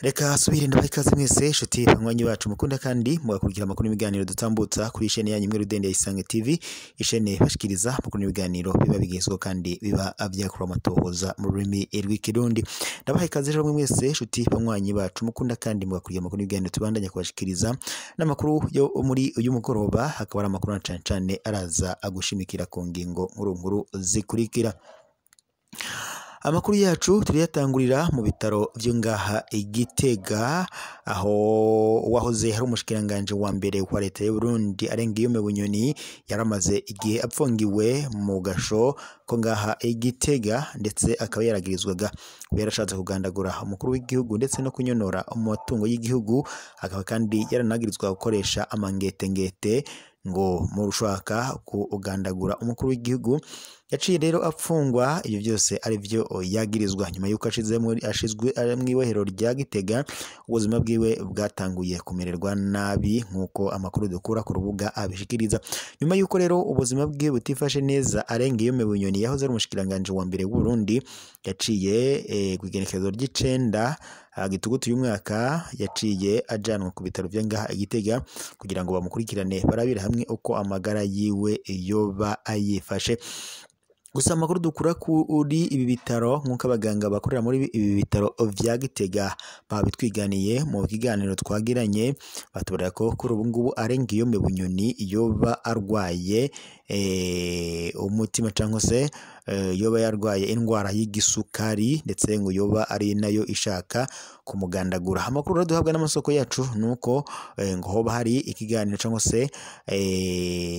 Reka subire ndabaha ikaze mwese inshuti banywanyi bacu mukunda kandi mugakurikira amakuru n'ibiganiro dutambutsa kuri ishene yanyu imwe rudende ya Isange TV, ishene bashikiriza amakuru n'ibiganiro biba bigezweho kandi biba vyakura amatohoza mu rurimi rw'ikirundi. Ndabaha ikaze rero mwese inshuti banywanyi bacu mukunda kandi mugakurikira amakuru n'ibiganiro tubandanya kubashikiriza n'amakuru yo muri uyu mugoroba, hakaba ari amakuru na cane cane araza agushimikira ku ngingo nkuru nkuru zikurikira. Amakuru yacu turiyatangurira mu bitaro vyo ngaha i Gitega, aho wahoze hari umushikiranganje wa mbere wa leta y'u Burundi Arengiyome Bunyoni yaramaze igihe apfungiwe mu gasho ko ngaha i Gitega, ndetse akaba yaragirizwaga kuba yarashatse kugandagura umukuru w'igihugu ndetse no kunyonora amatungo y'igihugu, akaba kandi yaranagirizwa gukoresha amangetengete ngo mu rushaka kugandagura umukuru w'igihugu. Yaciye rero apfungwa, ibyo byose ari byo yagirizwa. Nyuma yuko ashizwe mw'ibohero rya Gitega, ubuzima bwiwe bwatanguye kumererwa nabi nk'uko amakuru dukura ku rubuga abishikiriza. Nyuma yuko rero ubuzima bwiwe butifashe neza, Arengiyome Bunyoni yahoze ari umushikiranganje wa mbere w'u Burundi yaciye kw'igenekerezo ry'icenda Gitugutu uyu mwaka yaciye ajanwa ku bitaro vya ngaha i Gitega kugira ngo bamukurikirane barabire hamwe uko amagara yiwe yoba ayifashe. Gusa amakuru dukura kuri ibi bitaro nk'uko abaganga bakorera muri ibi bitaro vya Gitega babitwiganiye mu kiganiro twagiranye, batubwira ko kuri ubu ngubu Arengiyome Bunyoni yoba arwaye umutima cyangwa se yoba yarwaye indwara y'igisukari, ndetse ngo yoba ari nayo ishaka kumugandagura. Amakuru duhabwa n'amasoko yacu nuko ngo hoba hari ikiganiro cyangwa se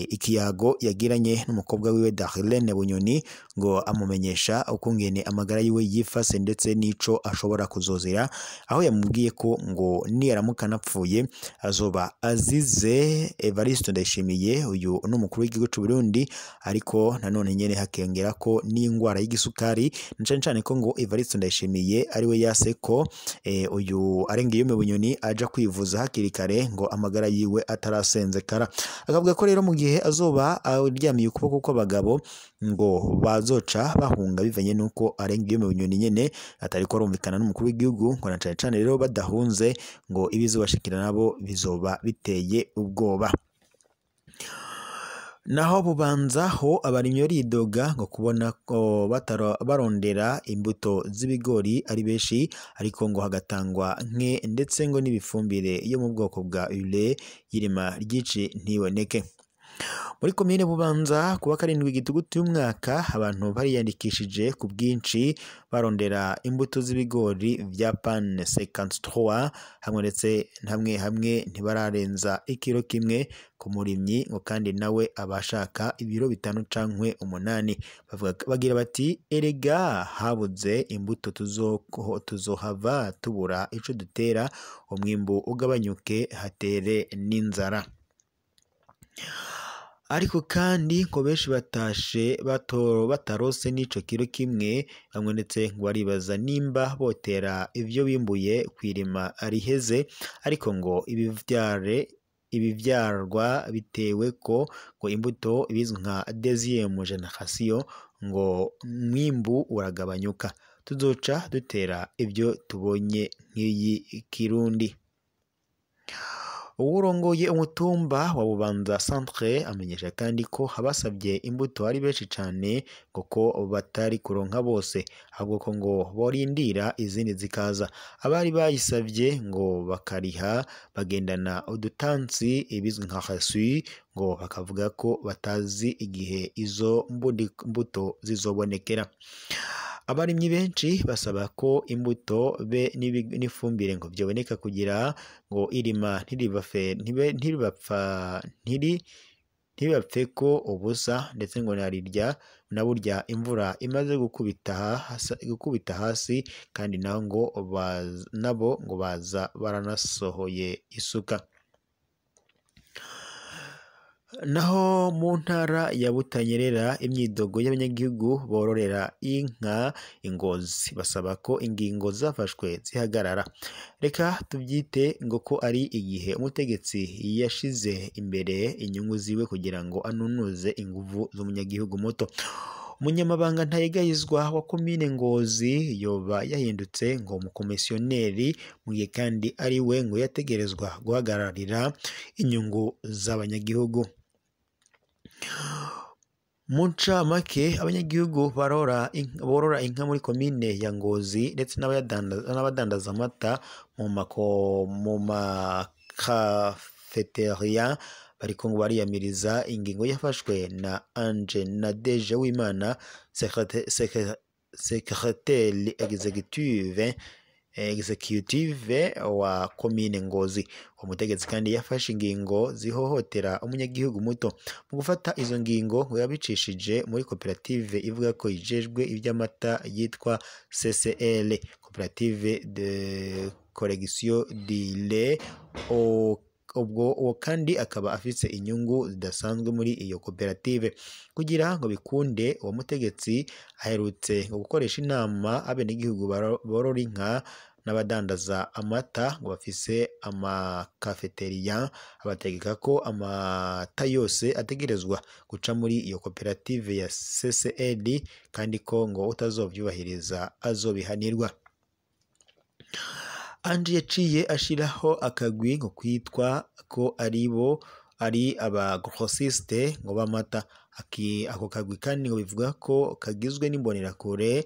ikiyago yagiranye n'umukobwa wiwe Darlene Bunyoni, ngo amumenyesha ukungene amagara yiwe yifase ndetse n'ico ashobora kuzozera, aho yamubwiye ko ngo niyaramuka anapfuye azoba azize Evariste Ndayishimiye, uyu n'umukuru w'igihugu c'u Burundi, ariko nanone nyene hakengera ko n'ingwara y'igisukari, na cane cane ko ngo Evariste Ndayishimiye ariwe yase ko uyu Arengiyome Bunyoni aja kwivuza hakiri kare ngo amagara yiwe atarasenzekara. Akavuga ko rero mu gihe azoba aryamiye ukuboko kw'abagabo ngo bazoca bahunga bivanye nuko Arengiyome Bunyoni nyene atariko arumvikana n'umukuru w'igihugu, ngo na cane cane rero badahunze ngo ibizobashikira nabo bizoba biteye ubwoba. Naho Bubanza ho abarimyi baridoga ngo kubona ko barondera imbuto z'ibigori ari benshi, ariko ngo hagatangwa nke, ndetse ngo n'ibifumbire yo mu bwoko bwa ure y'irima ry'ici ntiboneke. Muri komine Bubanza kuwa karindwi Gitugutu y'umwaka abantu bariyandikishije ku bwinshi barondera imbuto z'ibigori vya PAN 53 hamwe, ndetse hamwe hamwe ntibararenza ikiro kimwe ku murimyi, ngo kandi nawe abashaka ibiro 5 cankwe 8. Bagira bati erega habuze imbuto tuzohava tubura ico dutera, umwimbu ugabanyuke hatere n'inzara. Ariko kandi ngo benshi batashe batarose n'ico kiro kimwe, bamwe ndetse ngo baribaza nimba botera ivyo bimbuye kwirima riheze, ariko ngo ibivyarwa bitewe ko ngo imbuto ibizwi nka deuxième génération ngo mwimbu uragabanyuka, tuzoca dutera ivyo tubonye nk'iyi Kirundi. Uwurongoye umutumba wa Bubanza Centre amenyesha kandi ko abasabye imbuto ari benshi cane, ngo ko batari kuronka bose, ahubwo ko ngo borindira izindi zikaza. Abari bayisavye ngo bakariha bagendana udutansi ibizwi nka reçu, ngo bakavuga ko batazi igihe izo mbuto zizobonekera. Abarimyi benshi basaba ko imbuto be n'ifumbire ngo vyoboneka kugira ngo irima ntibapfe ko ubusa, ndetse ngo narirya na burya imvura imaze gukubita hasi, kandi naho ngo nabo ngo baza baranasohoye isuka. Naho mu ntara ya Butanyerera, imyidogo y'abanyagihugu bororera inka ingozi basaba ko ingingo zafashwe zihagarara. Reka tubyite ngo ko ari igihe umutegetsi yashize imbere inyungu ziwe kugira ngo anunuze inguvu z'umunyagihugu muto. Umunyamabanga ntayegayizwa wa komine Ngozi yoba yahindutse ngo umukomisiyoneri, mu gihe kandi ari we ngo yategerezwa guhagararira inyungu z'abanyagihugu. Mu ncamake, abanyagihugu borora inka muri komine ya Ngozi ndetse n'abadandaza amata mu makafeteria bariko ngo bariyamiriza ingingo yafashwe na Ange Nadege Uwimana, secrétaire executive wa komine Ngozi. Umutegetsi kandi yafashe ingingo zihohotera umunyagihugu muto. Mu gufata izo ngingo ngo yabicishije muri koperative ivuga ko ijejwe iby'amata yitwa CCL, Koperative de Collection du Lait. Ubwo uwo kandi akaba afise inyungu zidasanzwe muri iyo koperative. Kugira ngo bikunde, uwo mutegetsi aherutse gukoresha inama abenegihugu borora inka n'abadandaza amata ngo bafise amakafeteria, abategeka ko amata yose ategerezwa guca muri iyo koperative ya CCL, kandi ko ngo utazovyubahiriza azobihanirwa. Ange yaciye ashiraho akagwi ngo kwitwa ko aribo ari aba grossiste ngo b'amata. Ako kagwi kandi ngo bivuga ko kagizwe n'imbonerakure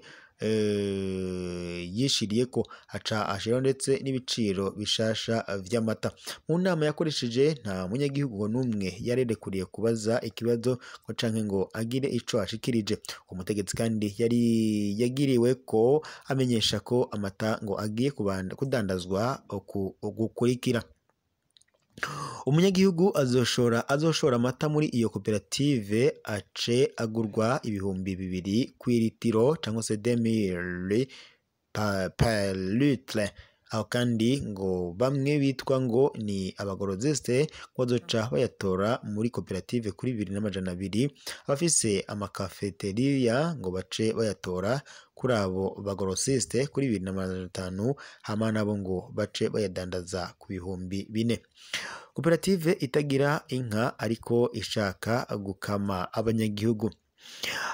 yishiriye ko aca ashiraho ndetse n'ibiciro bishasha vy'amata. Mu nama yakoresheje nta munyagihugu n'umwe yarerekuriye kubaza ikibazo ngo canke ngo agire ico ashikirije. Umutegetsi kandi yari yagiriwe ko amenyesha ko amata ngo agiye kudandazwa gukurikira. Umunyagihugu azoshora amata muri iyo koperative ace agurwa 2000 kw'iritiro cyangwa se 2000 per litre. Aho kandi ngo bamwe bitwa ngo ni abagoroziste bazoca bayatora muri koperative kuri 2200, abafise amakafeteria ngo bace bayatora kuri abo bagorosiste kuri 2500, hama nabo ngo bace bayadandaza ku 4000. Koperative itagira inka ariko ishaka gukama abanyagihugu.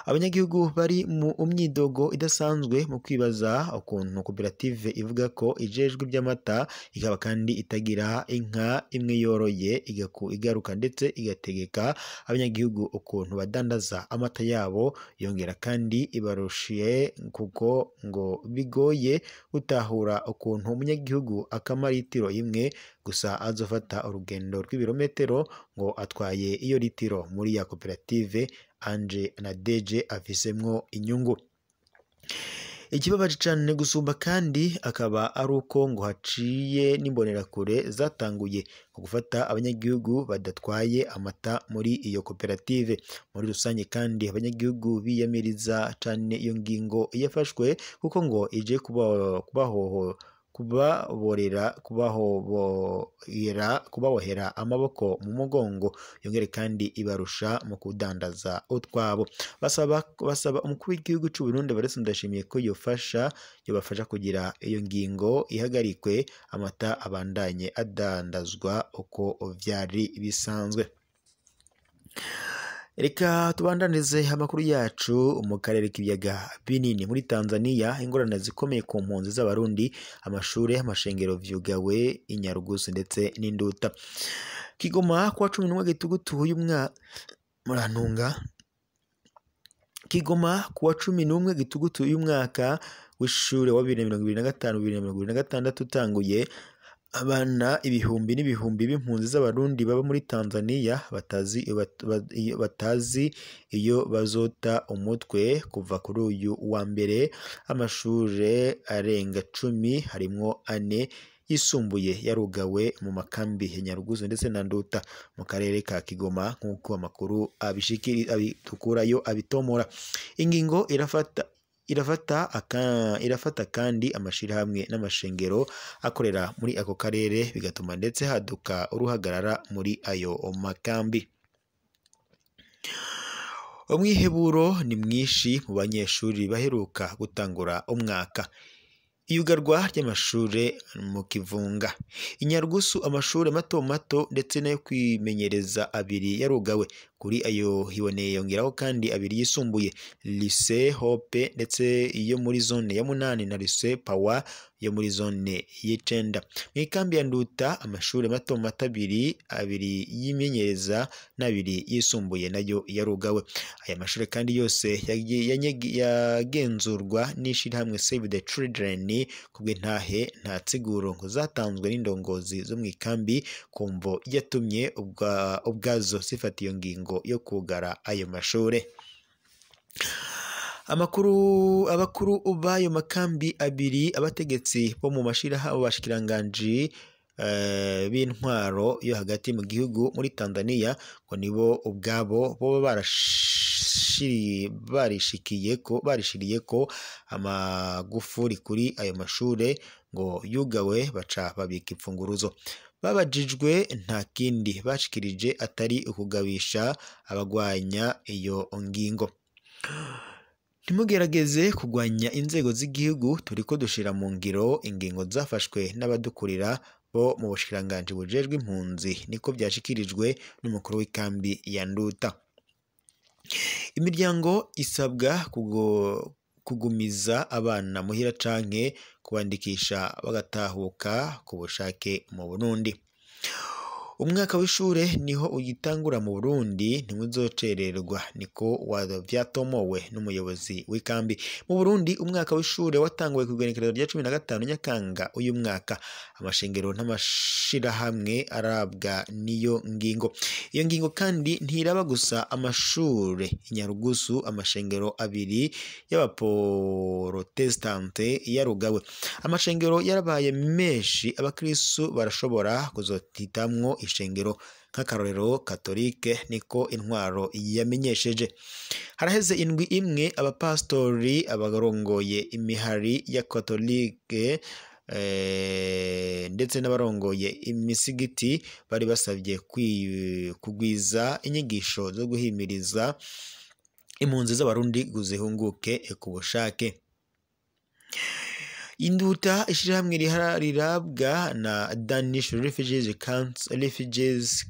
Abanyagihugu bari mu myidogo idasanzwe mu kwibaza ukuntu koperative ivuga ko ijejwe iby'amata ikaba kandi itagira inka imwe yoroye igaruka ndetse igategeka abanyagihugu ukuntu badandaza amata yabo, yongera kandi ibarushiye kuko ngo bigoye gutahura ukuntu umunyagihugu akama litiro imwe gusa azofata urugendo rw'ibirometero ngo atwaye iyo litiro muri ya koperative Ange na Deje afisemwo inyungu. Ikibabaje cane gusumba kandi akaba ari uko ngo haciye n'imbonerakure zatanguye gufata abanyagihugu badatwaye amata muri iyo koperative. Muri rusange kandi abanyagihugu biyamiriza cane iyo ngingo yafashwe kuko ngo ije kubabohera amaboko mu mugongo, yongere kandi ibarusha mu kudandaza utwabo. Basaba umukuru w'igihugu c'u Burundi Evariste Ndayishimiye ko yobafasha kugira iyo ngingo ihagarikwe, amata abandanye adandazwa uko vyari bisanzwe. Reka tubandanize amakuru yacu mu karere k'ibiyaga binini. Muri Tanzania ingorane zikomeye ku mpunzi z'abarundi, amashure, amashengero vyugawe i Nyarugusu ndetse n'Induta. Kigoma kuwa 11 Gitugutu uyu mwaka murantunga. Kigoma kuwa 11 Gitugutu uyu mwaka w'ishure wa 2025 2026 utanguye, abana ibihumbi n'ibihumbi b'impunzi z'abarundi baba muri Tanzania batazi iyo bazota umutwe. Kuva kuri uyu wa mbere amashure arenga 10 harimwo 4 yisumbuye yarugawe mu makambi ya Nyarugusu ndetse na Nduta mu karere ka Kigoma, nk'uko amakuru abitukurayo abitomora. Ingingo irafata kandi amashirahamwe n'amashengero akorera muri ako karere, bigatuma ndetse haduka uruhagarara muri ayo makambi. Umwiheburo ni mwinshi mu banyeshuri baheruka gutangura umwaka. Iyugarwa ry'amashure mu Kivunga. Inyarugusu amashure mato mato ndetse n'ayo kwimenyereza abiri yarugawe. Kuri ayo hiboneye yongeraho kandi abiri yisumbuye, Lycée Hope ndetse iyo muri zone ya munani na Lycée Power yo muri zone y'icenda. Mw'ikambi ya Nduta amashure mato mato abiri, abiri yimenyereza n'abiri yisumbuye nayo yarugawe. Aya mashure kandi yose yagenzurwa n'ishirahamwe Save the Children kubw'intahe nta tsiguro ngo zatanzwe n'indongozi zo mw'ikambi ku mvo yatumye ubwazo zifata iyo ngingo yo kugara ayo mashure. Abakuru b'ayo makambi abiri, abategetsi bo mu mashirahamwe bashikiranganji b'intwaro yo hagati mu gihugu muri Tanzania ngo nibo ubwabo boba barishiriye ko amagufuri kuri ayo mashure ngo yugawe baca babika imfunguruzo. Babajijwe nta kindi bashikirije atari ukugabisha abagwanya iyo ngingo. Ntimugerageze kugwanya inzego z'igihugu, turiko dushira mu ngiro ingingo zafashwe n'abadukurira bo mu bushikiranganji bujejwe impunzi, niko vyashikirijwe n'umukuru w'ikambi ya Nduta. Imiryango isabwa kugumiza abana muhira canke kubandikisha bagatahuka ku bushake mu Burundi. Umwaka w'ishure niho ugitangura mu Burundi, ntimuzocererwa, niko vyatomowe n'umuyobozi w'ikambi. Mu Burundi umwaka w'ishure watanguye kw'igenekerezo rya 15 Nyakanga uyu mwaka. Amashengero n'amashirahamwe arabwa n'iyo ngingo. Iyo ngingo kandi ntiraba gusa amashure. Inyarugusu amashengero abiri y'abaporotestante yarugawe. Amashengero yarabaye menshi, abakristu barashobora kuzohitamwo ishengero nk'akarorero katolike, niko intwaro yamenyesheje. Haraheze indwi imwe abapastori, abarongoye imihari ya katolike ndetse n'abarongoye imisigiti bari basabye kugwiza inyigisho zo guhimiriza impunzi z'abarundi ngo zihunguke ku bushake. Induta ishirahamwe rirabwa na Danish Refugees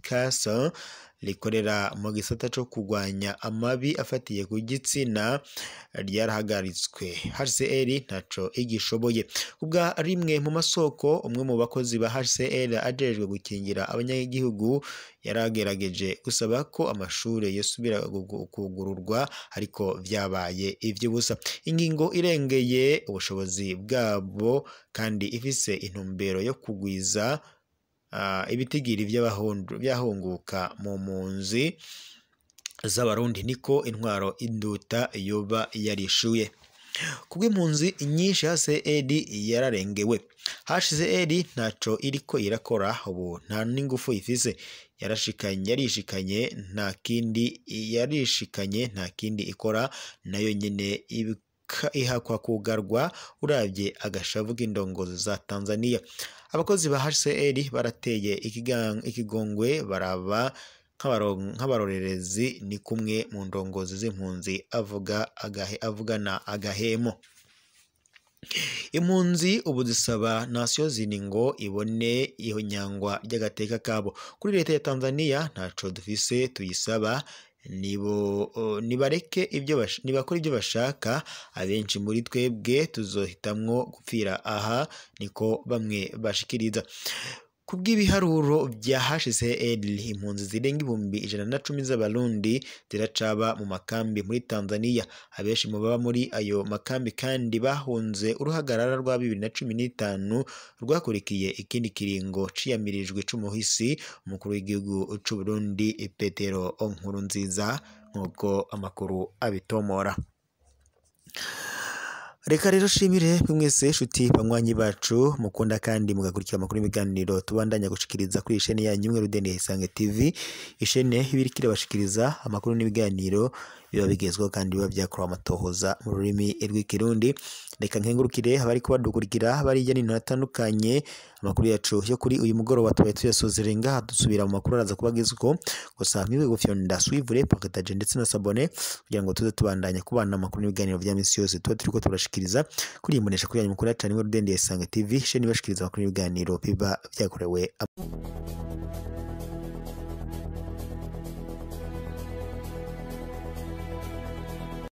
Council rikorera mu gisata co kugwanya amabi afatiye ku gitsina ryarahagaritswe. HCR ntaco igishoboye. Kubwa rimwe mu masoko, umwe mu bakozi ba HCR ajejwe gukingira abanyagihugu yaragerageje gusaba ko amashure yosubira kugururwa, ariko vyabaye ivy'ubusa. Ingingo irengeye ubushobozi bwabo kandi ifise intumbero yo kugwiza ibitigiri vyahunguka mu mpunzi z'abarundi, niko intwaro Induta yoba yarishuye. Kubw'impunzi nyinshi HCR yararengewe. HCR ntaco iriko irakora ubu, nta n'ingufu ifise. Yarishikanye nta kindi ikora, nayo nyene ihakwa kugarwa uravye agashavu k'indongozi za Tanzania. Abakozi ba HCR barateye ikigongwe baraba nk'abarorerezi, ni kumwe mu ndongozi z'impunzi avugana agahemo. Impunzi ubu zisaba Nations Unies ngo ibone ihonyangwa ry'agateka kabo. Kuri leta ya Tanzania ntaco dufise tuyisaba, nibareke nibakora ibyo bashaka, abenshi muri twebwe tuzohitamwo gupfira aha, niko bamwe bashikiriza. Kubw'ibiharuro vya HCR, impunzi zirenga 110,000 z'abarundi ziracaba mu makambi muri Tanzania. Abenshi mu baba muri ayo makambi kandi bahunze uruhagarara rwa 2015 rwakurikiye ikindi kiringo ciyamirijwe c'umuhisi umukuru w'igihugu c'u Burundi Petero Nkurunziza, nk'uko amakuru abitomora. Reka rero shimire mwese shuti banywanyi bacu mukunda kandi mugakurikira amakuru n'ibiganiro tubandanya gushikiriza kuri ishene yanyu Mwe Rudende Isange TV, ishene ibirikira bashikiriza amakuru n'ibiganiro biba bigezweho kandi biba vyakorewe amatohoza mu rurimi rw'ikirundi. Reka nkengurukire abari kubadukurikira bari hirya no hino hatandukanye. Amakuru yacu yo kuri uyu mugoroba tubaye tuyasozereye ngaha, dusubira mu makuru araza kuba agezweho. Gusa mwibuke gufyonda suivre, partage ndetse na s'abonner kugira ngo tuze tubandanya kubana amakuru n'ibiganiro vya misi yose tuba turiko turashikiriza kuri iyi mbonesha kuri yanyu mukuru cane Rudende ya Isange TV, sheni bashikiriza amakuru n'ibiganiro biba vyakorewe.